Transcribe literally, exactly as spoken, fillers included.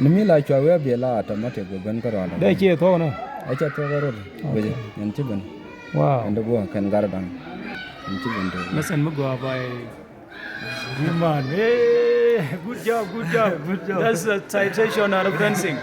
Ni mi la cua wi̱i̱ a biɛ la automatic bi ben kä rɔɔdɛ. Dee ciɛ thuɔk ni? A cɛ thuɔk rɔɔdɛ. Guic ɛn ci ben. Wow. Ɛn di guɔ kɛn gar da̱ŋ. Ɛn ci ben di. Mɛ sɛn mi gɔaa by. Good man. Hey, good job, good job. Good job. That's a citation and referencing.